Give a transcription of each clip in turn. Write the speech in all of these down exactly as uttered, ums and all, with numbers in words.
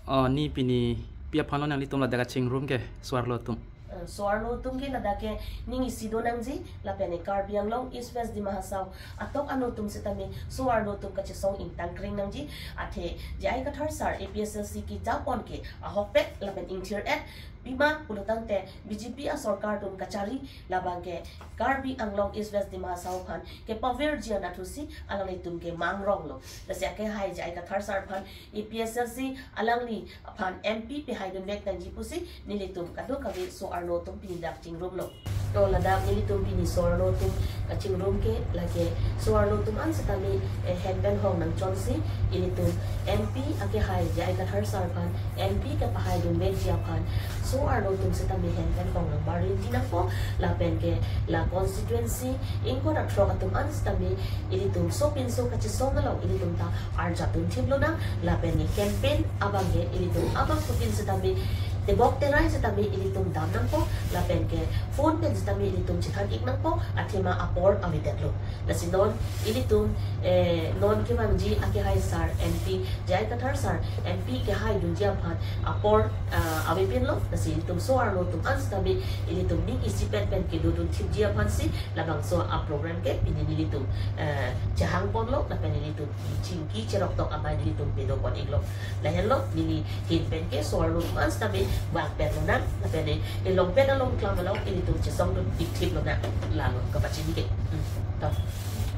Oh, ne pini pi aphanlo nanglitum ladak kachingrum ke so-arlo atum? Eh, so-arlo atum ke ladak ke ning isi do nangji, lapen e Karbi Anglong East West Dima Hasao atok ano atum setame so-arlo atum kachesong ingtang kring nangji. Athe J I Kathar sir A P H L C kejapon ke ahokpet lapen ingthir-et, pima pulotangte B J P asorkar atum kachari labang ke Karbi Anglong East West Dima Hasao aphan kepavirji anatthu si alanglitum ke mangronglo. Lasi akehai J I Kathar sir aphan A P H L C alangli aphan M P pehaidunvek nangji pusi nelitum kadokave so-arlo atum pini dak chingrumlo. To ladak nelitum pini so-arlo atum kachingrum ke lake so-arlo atum an setame, eh, hen pen hong nangchonsi ilitum M P akehai J I Kathar sir aphan M P kepahaidunvekji aphan so-arlo atum setame hen pen hong nangmarlinji nangpo, lapen ke la constituency ingkoi ra throk atum an setame ilitum sopinso kachesong along ilitum ta arjap dunthip lonang, lapen e campaign abang ke ilitum abangphutin setame tebok terai setame ilitum dam nangpo, lapen ke phone pen setame ilitum chethan-ik nangpo, athema apor avedetlo. Lasi non ilitum, eh, non kevangji akehai sir M P, J I Kathar sir M P kehaidunji aphan apor, ah, avepinlo. Lasi ilitum so-arlo atum an setame ilitum ning isipet pen kedodunthipji aphansi labangso a-program ke pini nelitum, eh, chehangponlo, lapen ilitum chingki cheroktok amei nelitum pedopon-iklo. Lahenlo neli ahin pen ke so-arlo atum an setame vangpet lonang, lapen e elongpet along klam along ilitum chesongdun pikthip lonang. Lalo kapachini ke. Hmm. To.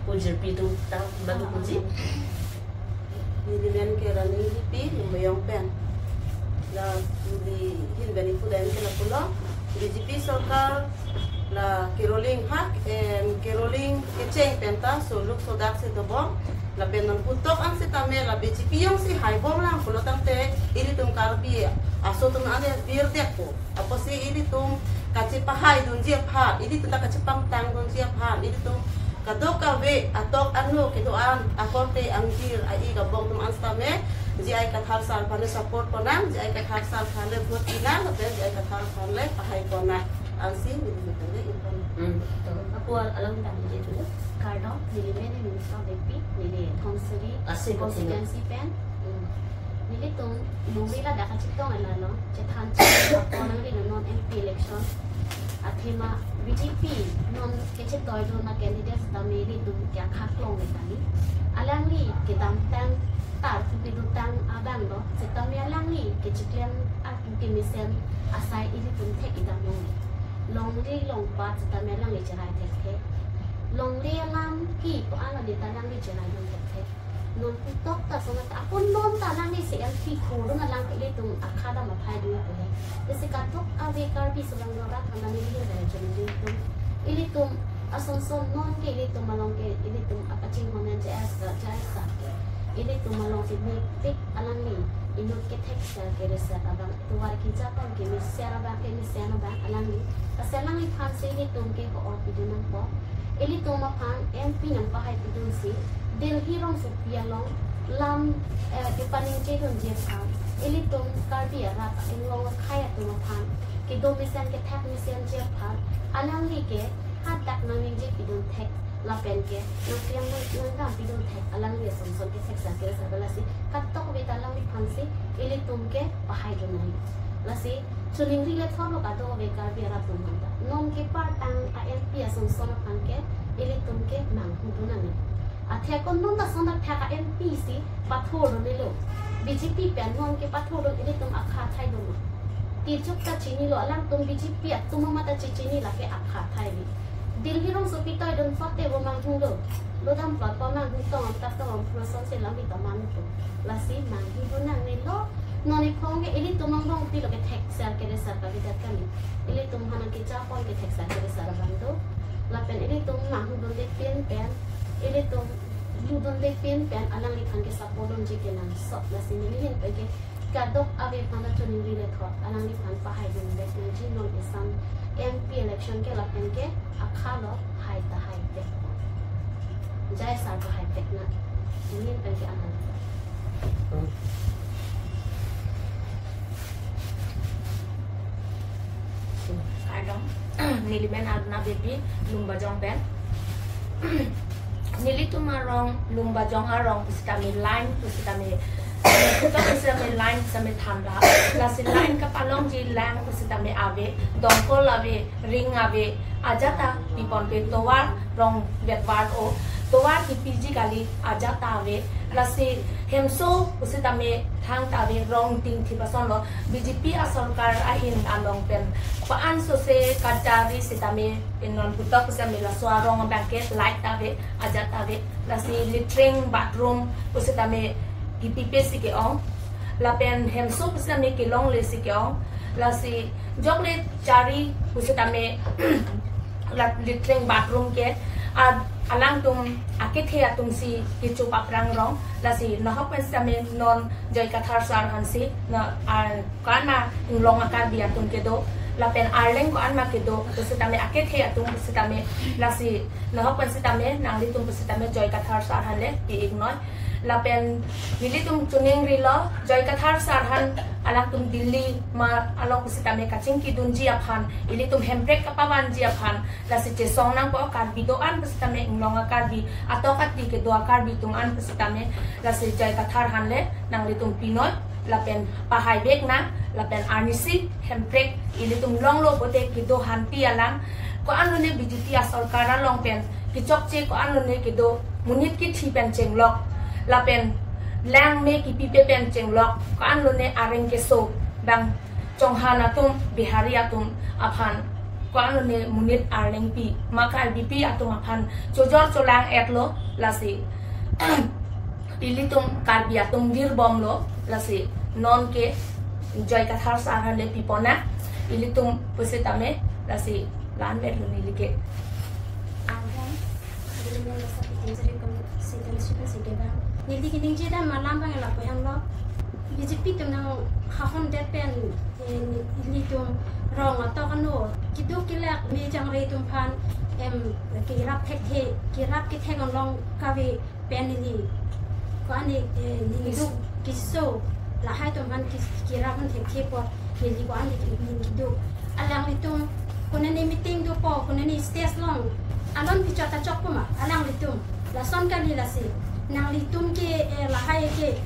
Punjirpi atum ta manu punji. Neli men ke Rani P, Lumbajong pen. La neli ahin pen ipu dam ke lapulo. B J P sorkar la keroling ha, em, keroling kecheng pen ta soluk sodak si dobom. Lapen non putok an setame la B J P jongsi haibomlang pulotangte ilitum Karbi aso atum an le virdetpo. Apotsi ilitum kachepahaidunji aphan, ilitum ta kachepangtangdunji aphan, ilitum kadokave atok ano kedo-an akorte angjir a-ik abong atum an setame J I Kathar sir aphan le support ponang, J I Kathar sir aphan le vote pinang, lapen J I Kathar aphan le pahai ponang. Ansi neli neli le impon. Hmm. To, apu alang dam je dulu. Kardom, neli men Minister Depi, neli Dhonsiri Asi ko constituency pen. Hmm. Nelitum nuri ladak kachetong alalo, chethan chetong apor nangri non M P election. Athema B J P non kechetoidun a-candidate setame nelitum ke akha klongle tani. Alangli kedamtang tarpu kedotang abang lo, setame alangli kechiklem arpu kemesen asai ilitum thek-ik damlongle. Longri longpat setame alangli cherai thekthe. Longri alam ki ko ano deta alangli cheraidun thekthe. Non putok ta sonat akun non ta alangli si M P khorun alang ke ilitum akha dam aphai dun ko he. Lasi kadokave Karbi sulang dorat hana neli hin dai chun ilitum. Ilitum asonson non ke ilitum along ke ilitum akachinghon an J I sir, J I sir ke. Ilitum along si mepik alangli inut kethekser kereser abang tovar keja pen kemesen abang kemesen abang alangli. Lasi alangliphan si ilitum ke ko-op pidun nangpo. Ilitum aphan M P nangpahaipidunsi Delhi rongsopi along lam, eh, kepaningjedunji aphan ilitum Karbi arat Anglong akhei atum aphan kedo mesen kethek mesenji aphan alangli ke hadak nangningjepidun thek lapen ke nangklang nang, nangdampidun thek alangli asonson kethekser kereser abang lasi kadokave ta alangliphan si ilitum ke pahaidun nangji. Lasi choningri le thorlo kadokave Karbi arat atum aphan ta. Non kepartang a-M P asonson aphan ke ilitum ke manghudun nangji. Athe ko non ta sonta thek a-M P si pathurdunlo. B J P pen non ke pathurdun ilitum akha thaidun. Tichuk ta chinilo, alangtum B J P atum amat ta chechini lake akha thai bi. Delhi rongsopi toidun phote bo manghudun. Lodam plot pa manghu tong ta tong proson se lam bi ta manghu. Lasi manghudun nangnelo. Non iphong ke ilitum angbong pilo kethekser kereser kavedet kami. Ilitum aphan kejapon kethekser kereser abang do. Lapen ilitum manghudunde pin pen, ilitum ludunde pin pen alangliphan ke support dunji kenangsot. Lasi neli ahin pen ke kadokave aphan ta choningri le thot, alangliphan pahaidunvek nangji non isan M P election ke lapen ke akha lo hai ta hai tek. J I sir ta hai tek na. Neli ahin pen ke alang. Kardom, neli men Aruna Beypi, Lumbajong pen. Nelitum arong, Lumbajong arong, pusitame line, pusitame Seta pusitame line sitame thanra. Lasi line kapalongji lang pusitame ave, dongkol ave, ring ave, ajat ta piponpe, tovar rong vetvar o, tovar kipiji kali ajat ta ave. Lasi hemso pusitame thangta ave, rong tingthip asonlo. B J P asorkar ahin along pen ko-an sose kadari sitame non putok pusitame laso arong abang ke light ta ave, ajat ta ave. Lasi latrine bathroom pusitame kipipe si ke-ong. Lapen hemso pusitame kelongle si ke-ong. Lasi jokle chari pusitame la latrine bathroom ke a, alangtum akethe atum si kecho paprang rong. Lasi nahok pen sitame non Joy Kathar sir aphan si na, a, ko-an ma inglong a-Karbi atum kedo. Lapen arleng ko-an ma kedo pusitame akethe atum pusitame. Lasi nahok pen sitame nanglitum pusitame Joy Kathar sir aphan le pi-iknoi. Lapen nelitum choningrilo, Joy Kathar sir aphan alangtum Delhi ma along pusitame kachingkidunji aphan, ilitum hemprek kapavanji aphan, lasi chesong nangpo. Karbi do-an pusitame, inglong a-Karbi, atok ati kedo a-Karbi atum an pusitame, lasi Joy Kathar aphan le nanglitum pinoi, lapen pahai vek nang, lapen arnisi hemprek ilitum longlo pote kedo hanti alang, ko-an lone B J P asorkar along pen kechokche, ko-an lone kedo monit kithi pen chenglok, lapen lang me kipipe pen chenglok, ko-an lone areng keso bang Chauhan atum, Bihari atum aphan, ko-an lone monit arleng pi, ma Karbipi atum aphan chojor cholang-etlo. Lasi ilitum Karbi atum dirbomlo. Lasi non ke Joy Kathar sir aphan le pipon nang, ilitum pusitame. Lasi la-an vetlo neli ke. Neli keningje dam alam abang lapu hemlo. B J P atum nanghahon det pen, eh, nelitum rong atok ano, keduk kelak me jangre atum aphan, em, kerap thekthe, kerap kethek along kave pen neli ko-an, eh, neli duk keso, lahai atum aphan ke-, kerap an thekthe apot neli ko-an neli keduk. Alanglitum konane meeting dopo, konane stage along alon pichot ta chokpo ma alanglitum? Lason kali. Lasi nanglitum ke, eh, lahai ke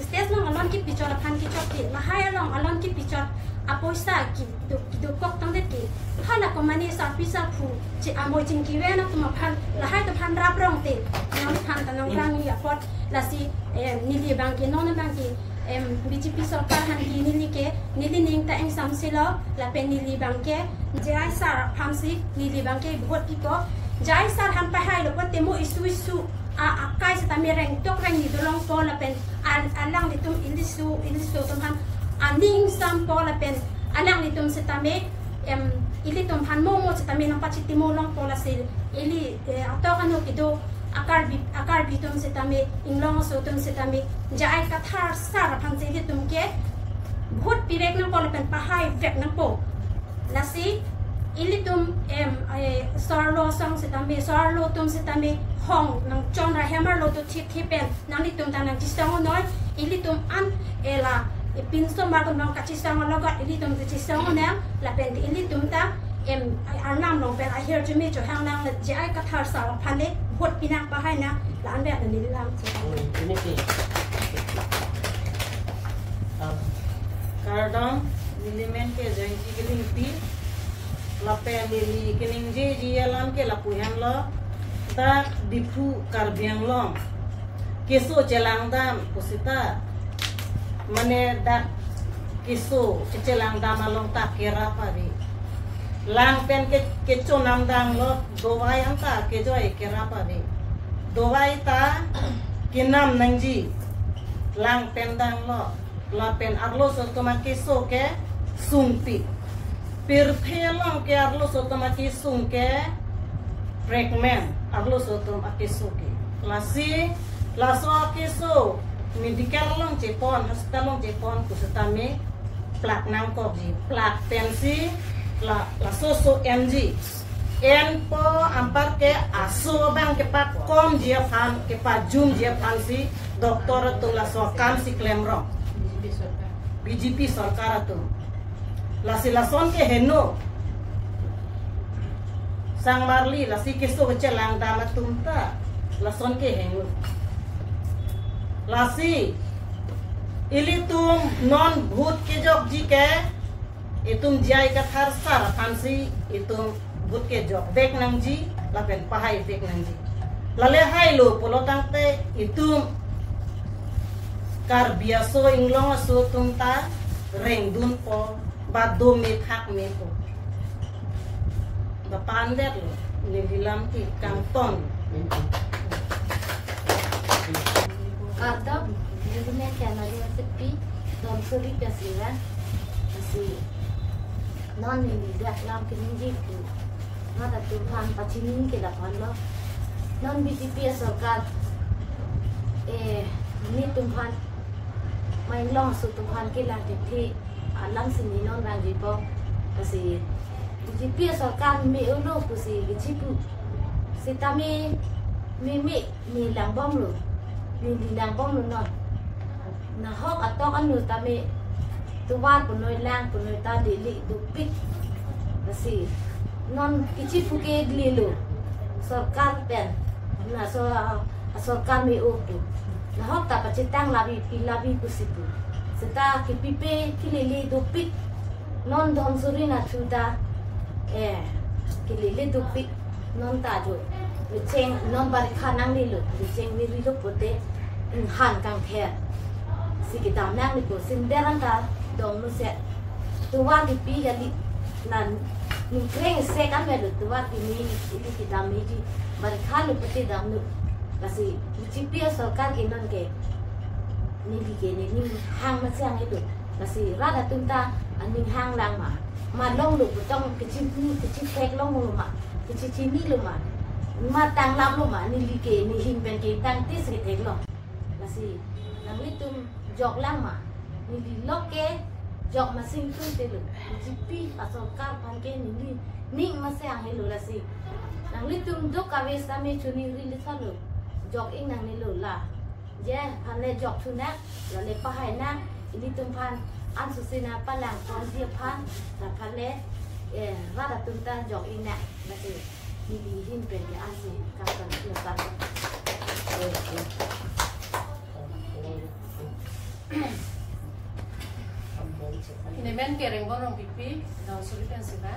stage along alon kepichot aphan kechok ke, lahai along alon kepichot apoisa kedo, kedokok tangdet ke, hala komane sarpi sarpo che amoi chingki ven atum aphan, lahai atum aphan rap rong te, nangphan ta nangphrang-i apot. Lasi, eh, neli abang ke non abang ke, em, B J P sorkar aphan ke neli ke, neli ning ta ingsamselo, lapen neli abang ke J I sir aphan si neli abang ke vote piko. J I sir aphan pahailo pote mo isu isu a, akai setame rengtok rengni dolongpo, lapen al-, alanglitum iliso, iliso atum aphan aning ingsampo, lapen alanglitum setame, em, ilitum aphan mo mo setame nangpachitimo longpo. Lasi ili, eh, atok ano kedo a-Karbi, a-Karbi atum setame, inglong aso atum setame, J I Kathar sir aphan si ilitum ke vote pivek nangpo lapen pahai vek nangpo. Lasi ilitum, em, eh, so-arlo asong setame, so-arlo atum setame hong nangchon ra hem arlo do thip thip pen nanglitum ta nangchesong noi. Ilitum an, eh, la, eh, pinso mar tum nang kachesong alogot ilitum ta chesong nang, lapen ilitum ta, em, arnam along pen ahirjume chohang nang, la J I Kathar sir aphan le vote pinang pahai nang, la-an vet neli lang. Hmm, ini sih. Ah, kardom, neli men ke Joyji Kilingpi, lapen neli keningjeji alam ke lapu henlo, dak Diphu Karbi Anglong keso chelangdam pusita, mane dak keso kechelangdam along ta kerap ave. Lang pen ke, kechonam damlo, dovai anta kejoi kerap ave. Dovai ta kenam nangji, lang pen damlo. Lapen arloso atum akeso ke sungpik. Pirthe along ke arloso atum akesung ke prekmen, arloso atum akeso ke. Lasi laso akeso medical along chepon, hospital along chepon pusitame plak nangkokji, plak pensi la, laso so enji. Enpo anparke aso abang kepakomji aphan, kepajumji aphan si doctor atum laso akam si klemrong. B J P sorkar atum. Lasi lason ke heno. Sang marli, lasi keso kechelangdam atum ta lason ke heno. Lasi Ilitum non vote kejokji ke, itum J I Kathar sir aphansi itum vote kejok vek nangji, lapen pahai vek nangji. Lale hailo pulo tangte itum Karbi aso inglong aso atum ta rengdunpo, ba dome thakme po. Ba pandet lo, neli lam ke kangton. Kardom, neli men ke Anari Sepi, Donsuri Kasiran, si non neli dak lam keningje pu. Rat atum aphan pachini ke lapu-an lo. Non B J P asorkar, eh, netum aphan, ma inglong aso atum aphan kelang thekthe alam si ne non vangjipo. Lasi B J P asorkar me-olo pusi kechipu. Sitame meme ne langbomlo. Neli langbomlo non. Nahok atok anu tame tovar punoi lang punoi ta dili dopik. Lasi non kechipu ke lelo. Sorkar pen. Laso asorkar me-o pu. Nahok ta pachethang labi pi labi pusi pu. Seta kepipe kelele dopik. Non Donsuri nathu ta, eh, kelele dopik. Non ta jo. Mecheng non barikha nanglelo. Mecheng nirilo pote. Inghan kangther. Si kedam nangli ko. Sinderan ta dong nu se. Tovar kepi kali. Nan ningkreng se kan melo tovar pini ili kedam meji. Barikha lo pote dam nu. Lasi B J P asorkar ke non ke. Neli ke nening hang masi hang ilo. Lasi rat atum ta aning hang lang ma. Ma longlo putong kechini kechithek longlo ma. Kechichinilo ma. Ma tanglaplo ma. Neli ke nehin pen ke tangte si theklong. Lasi nanglitum jok lang ma. Neli lok ke jok masing tun telo. B J P asorkar aphan ke neli ning masi hang helo lasi. Nanglitum duk kave sitame choningri lithalo. Jok-ik nangnelo la. Je aphan le jok thu nang, lale pahai nang, ilitum aphan ansusi nangpalang ponji aphan, la aphan le, eh, rat atum ta jok-ik nang, lasi neli hin pen ke ansi kapang kapang. Nemen ke Rengbong Rongpipi, Donsuri pen si ba.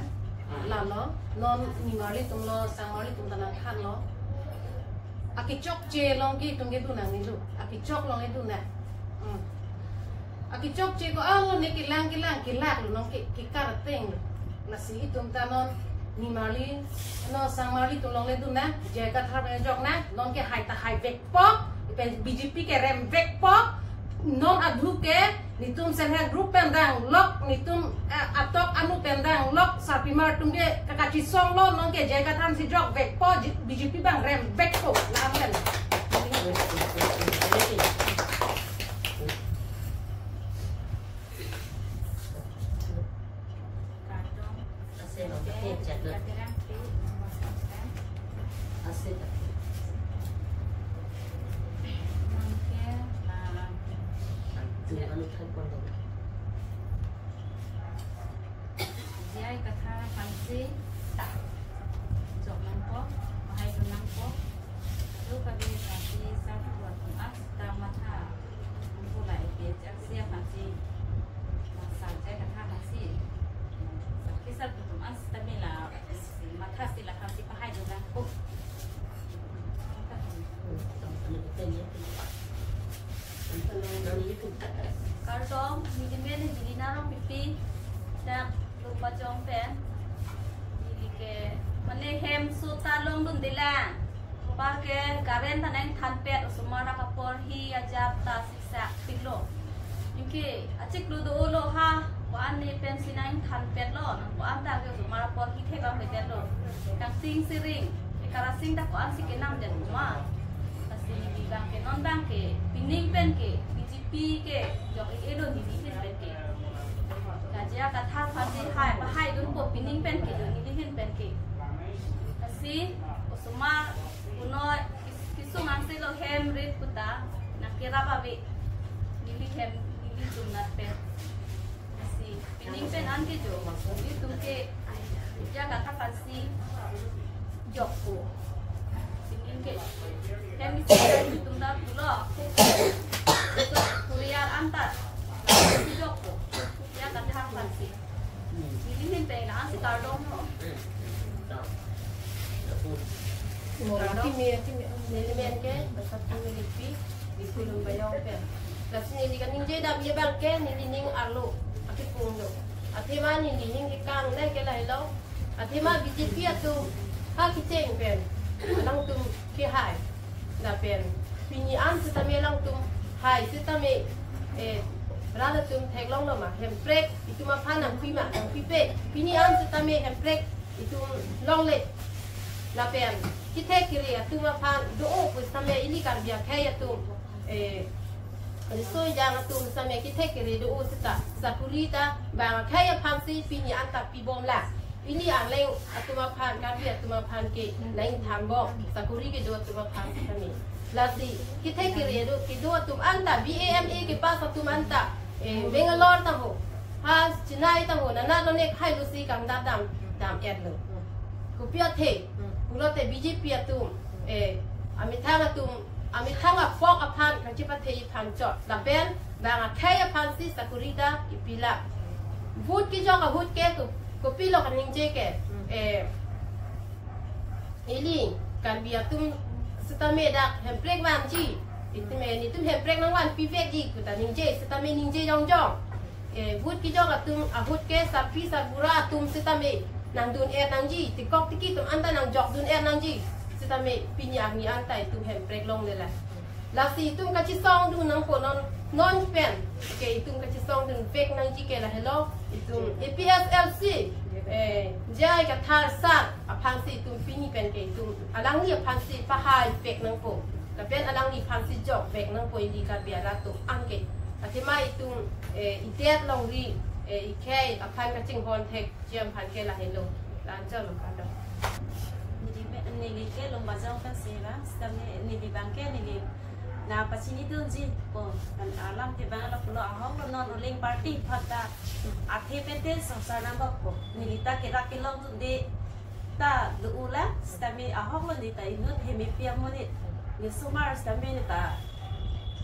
Lalo, non nimarli atum lo, sangmarli atum ta nangthanlo. Akechokche along ke itum kedun nangnelo. Akechok along kedun nang. Hmm. Akechokche ko alo ne kelang kelang kelak lo non ke kekar ateng lo. Lasi itum ta non nimarli, non sangmarli atum along le dun nang. J I Kathar pen jok nang. Non ke hai ta hai vekpo. Ipen B J P ke rem vekpo. Non adhu ke netum self help group pen danglok, netum, eh, atok anu pen danglok, sarpimar atum ke kakachisong lo, non ke J I Kathar si jok vekpo, J-, B J P abang rem vekpo, lam pen. J I Kathar aphansi jok nangpo, pahai dun nangpo, duk kave aphansi sar atum aphan ta matha, kumpula A P H L C aphansi, masa J I Kathar aphansi, sakisar atum aphan sitame la, matha si la aphansi pahai dun nangpo. Kardom, neli men Angelina Rongpipi, dak Longpajong pen. Neli ke, mane hem sota longdunde lang. Par ke current ta nangthanpet, osomar dak aporhi ajat ta siksak piklo. Anke achiklo do-olo ha, ko-an ne pensi nangthanpetlo, nang ko-an ta ke osomar aporhi thek abang bedet lo. Kangsing siring, e karasing ta ko-ansi kenamdet ma. Lasi neli abang ke non abang ke, pining pen ke, B J P ke, jok-ik-e lo neli hin pen ke. Ka J I Kathar aphansi hai, pahai dunpo pining pen ke, neli hin pen ke. Lasi, osomar, punoi, kis-, kisung angse lo hem rit puta, nangkerap ave, neli hem, neli jumnat pen. Lasi, pining pen an ke jo, nelitum ke, J I Kathar aphansi jokpo. Pining ke, hem isi nelitum ta pulo. Kuriar anta. Sijok ko. Ya, kata hang pansi. Nelihin pen la-ansi kardom ho. Kardom. Kimi, kimi. Neli men ke, basa kimi lipi, di kulum bayong pen. Lasi neli kaningje dam ye abang ke, neli ning arlo, akipung do. Athema neli ning kekang le ke lahelo. Athema B J P atum, ha kecheng pen, alangtum kehai. Lapen pini an setame alangtum hai setame, eh, rat atum theklonglo ma, Hemprek itum aphan nangpi ma, nangpipe. Pini an setame Hemprek itum longle. Lapen kethek kere atum aphan do-o pu setame ili Karbi akhei atum, eh, riso ejang atum setame kethek kere do-o seta, sakuri ta bang akhei aphansi pini anta pibomlang. Pini arleng atum aphan, Karbi atum aphan ke nangthanbom, sakuri kedo atum aphan kami. Lasi kethek kere do, kedo atum anta, B A M A kepass atum anta, eh, Bangalore ta ho, ha Chennai ta ho, nana lone khai lo si kangdam dam, dam-etlo. Kopi athe, pulote B J P atum, eh, amethang atum, amethang apok aphan kangchipathe aphan chot. Lapen bang akhei aphansi sakuri ta ipila. Vote kejok ahut ke ko-, kopilo kaningje ke. Eh, ili Karbi atum setame dak Hemprek vanji. Itum, eh, netum Hemprek nangvanpivekji pu ta ningje, setame ningje jongjong. Eh, vote kejok atum ahut ke sarpi sarbura atum setame nangdun-et nangji, tekok teki atum anta nangjokdun-et nangji. Setame pini arni anta itum Hemprek longle la. Lasi itum kachesongdun nangpo non, non pen ke itum kachesongdunvek nangji ke lahelo, itum A P H L C, eh, J I Kathar sir aphansi itum pini pen ke itum alangli aphansi pahaivek nangpo. Lapen alangli aphansi jokvek nangpo, ili Karbi arat atum anke. Athema itum, eh, idet longri, eh, ikhei aphan kachinghon thekji aphan ke lahelo. La-anchot lo kado. Neli me-, neli ke Lumbajong pen si ra, setame neli abang ke neli nangpachinidunji ko, kan alamthe abang lapulo, ahok lo non ruling party aphan ta athe pen te songsar nangbok ko. Neli ta kerap kelongdunde ta do-o la, setame ahok lo neli ta inut Hemepi amonit. Nesomar setame neli ta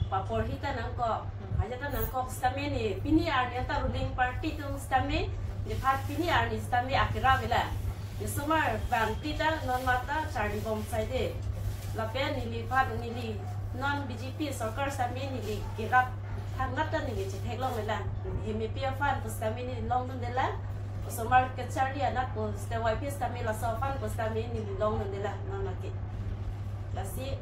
paporhi ta nangkok, haja ta nangkok setame neli pini arni ta ruling party atum setame, nephan pini arni setame akerap ave la. Nesomar abang ti ta non mata charlibom saide. Lapen neliphan neli non B J P sorkar setame neli kerap thangnat ta neli chetheklongle la. Hemepi aphan pu setame neli longdunde la. Osomar kacharli anat pu setame Y P setame laso aphan pu setame neli longdunde la non maki. Lasi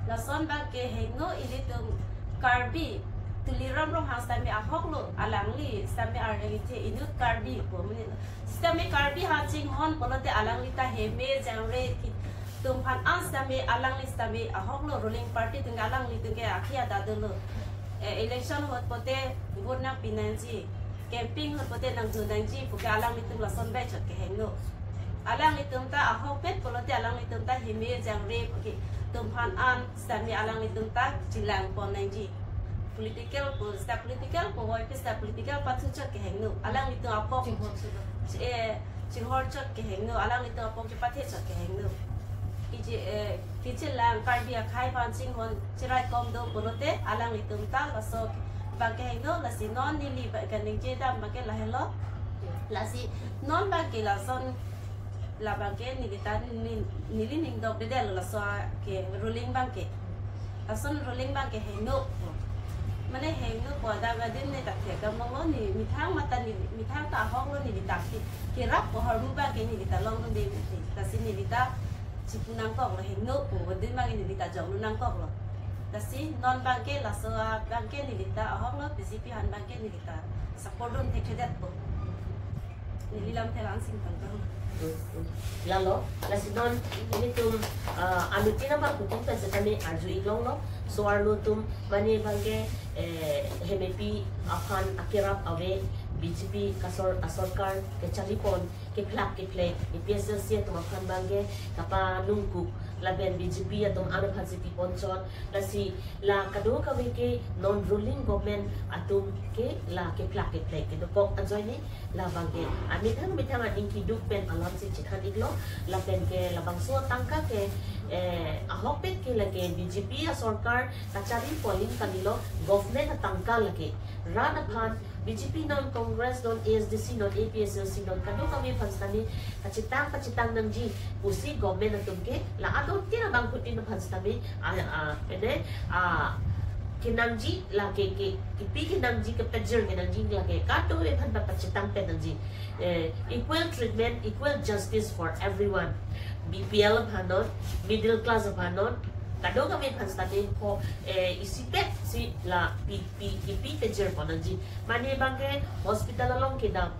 lason abang ke heno, ilitum Karbi Tuliram Ronghang setame ahok lo, alangli setame arleng ithe inut Karbi pu mene. Setame Karbi aphan chinghon pulote alangli ta heme jangre ki-, atum aphan an setame alangli setame ahok lo, ruling party atum ke alanglitum ke akhi ada dolo. Eh, election ahut pote vote nangpi nangji, campaign ahut pote nangdun nangji pu ke alanglitum lason bai chot keheno. Alanglitum ta ahokpet pulote alanglitum ta heme jangre pu ke atum aphan an setame alanglitum ta chelangpon nangji. Political pu seta political, pu Y P seta political, pathu chot keheno. Alanglitum apok, eh, chinghon chot keheno, alanglitum apok chepathe chot keheno. Kiji, eh, kichelang Karbi akhei aphan chinghon cheraikom do pulote alanglitum ta laso abang keheno. Lasi non neli ba-, kaningje dam abang ke lahelo. Lasi non abang ke lason, la abang ke neli ta ni-, neli ning dokdedetlo laso ke ruling abang ke. Lason ruling abang ke heno. Mane heno pu adang adim neli ta thekdam longlo, neli methang mata neli, methang ta ahok lo neli ta ki, kerap pu ahormu abang ke neli ta longdunde mati. Lasi neli ta chipu nangkoklo, heno pu adim abang ke neli ta jokdun nangkoklo. Lasi non abang ke laso abang ke neli ta ahok lo, B J P aphan abang ke neli ta support dun thekthedetpo. Neli lamthe la-an sing tangtang. Hmm, hmm. Lalo, lasi non ilitum, ah, anuttin abang atum pen setame arju-ik longlo. So-arlo atum mane abang ke, eh, Hemepi aphan akerap ave, B J P kasor-, asorkar kacharlipon, kephlak kephlek, A P H L C atum aphan abang ke kapanungkuk, lapen B J P atum ano aphansi pipon chot, lasi la kadokave ke non ruling government atum ke la kephlak kephlek kedokok ajoine la abang ke amethang methang aning keduk pen Lamsi chethan iklo, lapen ke labangso atangka ke, eh, ahokpet ke lake B J P asorkar kachari polling kalilo, government atangka lake. Rat aphan B J P non, Congress non, A S D C non, A P H L C non, kadokave aphan sitame kachetang kachetang nangji pusi government atum ke la adon tin abangphutin aphan sitame, ah, ah, ene, ah, kenangji lake ke, kipi kenangji, kepajir kenangji lake kadokave aphan pachetang pen nangji. Eh, equal treatment, equal justice for everyone. B P L aphan non, middle class aphan non, kadokave aphan sitame ko, eh, isipet si la pi, pi, kipi pajir pon nangji. Mane abangke hospital along kedam,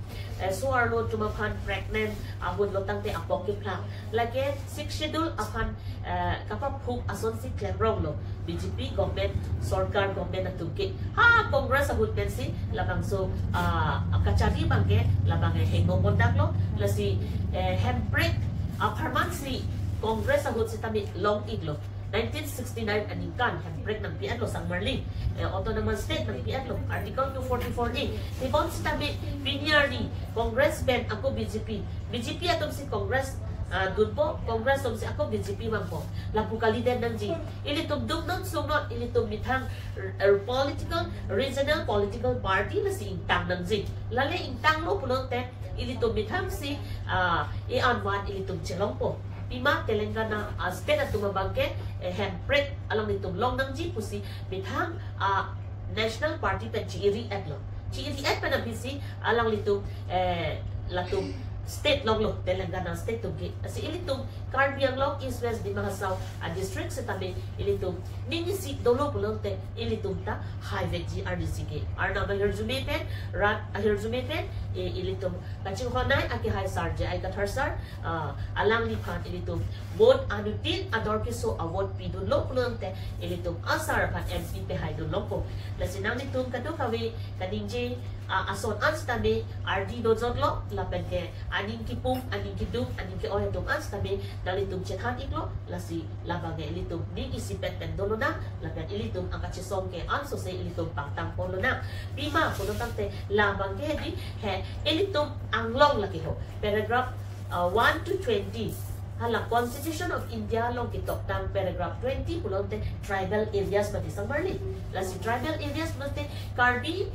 eh, so-arlo atum aphan, pregnant ahut lo tangte apok kephlang. Lake Sixth Schedule aphan, eh, kapaphuk asonsi klemronglo B J P government, sorkar government atum ke. Ha, Congress ahut pensi labangso, ah, kachari abangke labangke hengno pondaklo. Lasi, eh, hemprek apharman si Congress ahut sitame long iklo. Nineteen sixty-nine aningkan hemprek nangpi-etlo Sangmarli. Eh, autonomous state nangpi-etlo. Article two forty-four A. Tebon sitame pini arni Congress pen ako B J P. B J P atum si Congress, ah, dunpo, Congress atum si ako B J P vangpo. Lapu kali den nangji. Ilitum duknon sungnon, ilitum methang, eh, political, regional political party lasi ingtang nangji. Lale ingtanglo pulote ilitum methang si, ah, e-anvan ilitum chelongpo. Pima Telangana, ah, state atum abangke, eh, hemprek alanglitum long nangji pusi methang, ah, national party pen chi-iri-etlo. Chi-iri-et pen abisi alanglitum, eh, latum state longlo, Telangana state atum ke. Lasi ilitum Karbi Anglong, East West, Dima Hasao adistrict sitame ilitum ning isi dolo pulote ilitum ta haivekji arnisi ke. Arnam ahirjume pen, rat ahirjume pen, eh, ilitum kachinghon-ai akehai sar J I Kathar sar, ah, alangliphan ilitum vote anuttin ador keso avote pidunlo pulote ilitum asar aphan M P pehaidun longpo. Lasi nanglitum kadokave kaningje, ah, ason an sitame ardi dojotlo, lapen ke aning kipum, aning kiduk, aning ke-oi atum an sitame nanglitum chethan iklo. Lasi labangke ilitum ning isipet pen dolonang, lapen ilitum akachesong ke ansose ilitum pangtang ponlonang. Pima pulo tangte labangke di he ilitum anglong lake ho. Paragraph, uh, one to twenty. Hala Constitution of India along ketoktang paragraph twenty pulote tribal areas mati Sangmarli. Lasi tribal areas mati Karbi,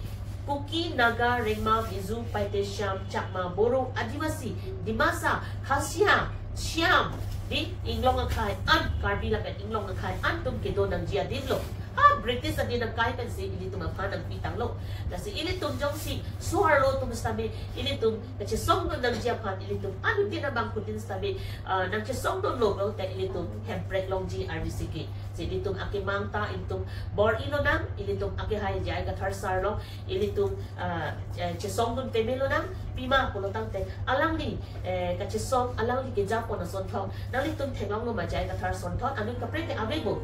Kuki, Naga, Rengma, Mizo, Paite, Shyam, Chakma, Boro, Adivasi, Dimasa, Khasia, Shyam, di inglong akhai an, Karbi lapen inglong akhai an atum kedo nangji adinlo. Ha, British adin nangkai pensi ilitum aphan nangpitanglo. Lasi ilitum jongsi so-arlo atum sitame ilitum kachesongdun nangji aphan ilitum anuttin abangphutin sitame, ah, nangchesongdunlo pulote ilitum hemprek longji arnisi ke. Si ilitum akemang ta ilitum bor-ilonang, ilitum akehai J I Kathar sar along ilitum, ah, eh, chesongdun pemelonang. Pima pulo tangte alangli, eh, kachesong, alangli kejapon asonthot nanglitum theklonglo ma, J I Kathar asonthot anut kaprek ke avebo?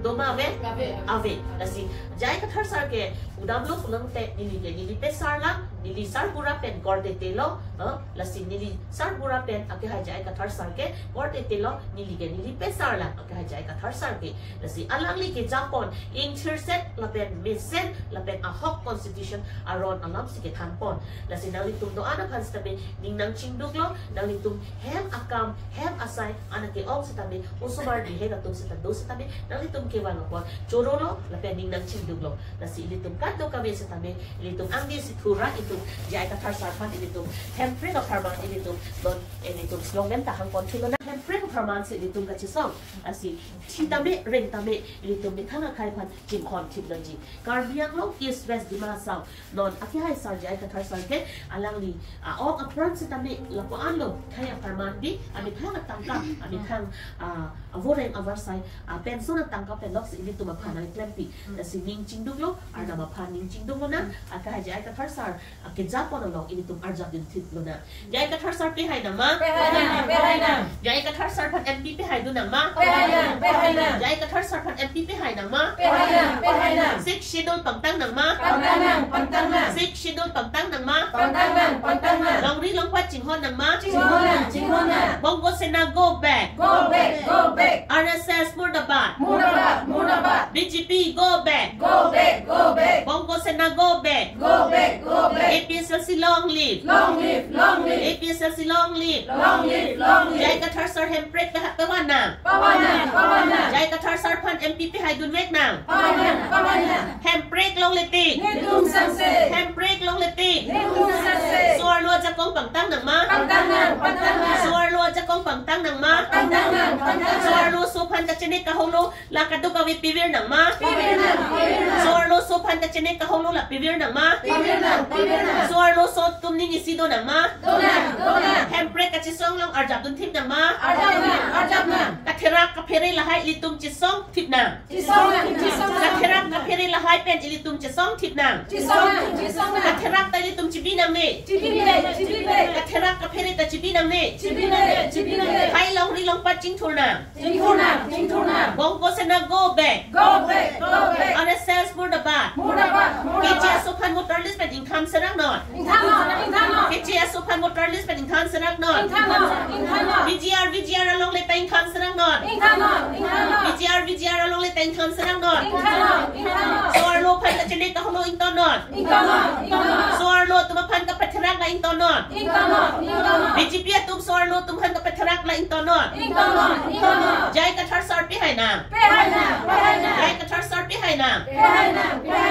Doma ave? Ave. Ave. Lasi J I Kathar sar ke udamlo pulote neli ke neli pesar lang, neli sarbura pen korte telo, eh, lasi neli sarbura pen akehai J I Kathar sar ke korte telo, neli ke neli pesar lang akehai J I Kathar sar ke. Lasi alangli kejapon ingthirset lapen mesen lapen ahok constitution aron alamsi kethanpon. Lasi nanglitum do-an aphan sitame ning nangchingduklo, nanglitum hem akam, hem asai, anak ke-ong sitame, osomar bihek atum sita do sitame, nanglitum kevang apot chorolo, lapen ning nangchingduklo. Lasi ilitum kadokave sitame, ilitum angdengsi thura itum, J I Kathar sar aphan ilitum hemprek apharman ilitum, non ilitum slogan ta hangpon thulonang, hemprek apharman si ilitum kachesong. Lasi thi tame, reng tame, ilitum methang akhai aphan chinghon thip nangji. Karbi Anglong, East West, Dima Hasao, non akehai sar J I Kathar sar ke alangli, ah, ok apran sitame lapu-anlo, khei apharman bi, amethang atangka, amethang, ah, avoreng avarsai, ah, pension atangka pen loksi ilitum aphan nangklempi. Lasi ning chingduklo, arnam aphan ning chingduklonang, akehai J I Kathar sar akejapon along ilitum arjap dun thiplonang. J I Kathar sar pehai nangma? Pehainang, pehainang. J I Kathar sar aphan M P pehaidun nangma? Pehainang, pehainang. J I Kathar sar aphan M P pehai nangma? Pehainang, pehainang. Sixth Schedule pangtang nangma? Pangtangnang. Pangtang nang. Sixth Schedule pangtang nang ma? Pangtang nang, pangtang nang. Longri longpat chinghon nang ma? Chinghon nang, chinghon nang. Bongo Sena go back. Go back, go back. R S S murdabad. Murdabad, murdabad. B J P go back. Go back, go back. Bongo Sena go back. Go back, go back. A P H L C long live. Long live, long live. A P H L C long live. Long live, long live. J I Kathar sir hemprek pahak pawan nang. Pawan nang, pawan nang. J I Kathar sir aphan M P pahai dunvek nang. Pawan nang, pawan nang. Hemprek longle tik. Netum sangse. Hemprek longle tik. Netum sangse. So-arlo ajakong pangtang nang ma? Pangtang nang, pangtang nang. So-arlo ajakong pangtang nang ma? Pangtang nang, pangtang nang. So-arloso aphan kachini kaholo la kadokave pivir nang ma? Pivir nang, pivir nang. So-arloso aphan kachini kaholo la pivir nang ma? Pivir nang, pivir nang. So-arloso atum ning isi do nang ma? Do nang, do nang. Hemprek kachisong along arjap dunthip nang ma? Arjap nang, arjap nang. Katherak kaphere lahai ilitum chisong thip nang. Chisong nang, chisong nang. Katherak kaphere lahai pen ilitum chisong thip nang. Chisong nang, chisong nang. Katherak ta ilitum chibi nangne. Chibi nangne, chibi nangne. Katherak kaphere ta chibi nangne. Chibi nangne, chibi nangne. Hai longri longpat chingthur nang. Chingthur nang, chingthur nang. Bongo Sena go back. Go back, go back. R S S murdabad. Murdabad, murdabad. K J S O aphan voter list pen ingthan serang non. Ingthan non, ingthan non. K J S O aphan voter list pen ingthan serang non. Ingthan non, ingthan non. V G R, V G R alongle ta ingthan serang non. Ingthan non, ingthan non. V G R, V G R alongle ta ingthan serang non. Ingthan non, ingthan non. So-arlo aphan kachini kaholo ington non. Ington non, ington non. So-arlo atum aphan kapatherak la ington non. Ington non, ington non. B J P atum so-arlo atum aphan kapatherak la ington non. Ington non, ington non. J I Kathar sir pahai nang. Pahai nang, pahai nang. J I Kathar sir pahai nang. Pahai nang, pahai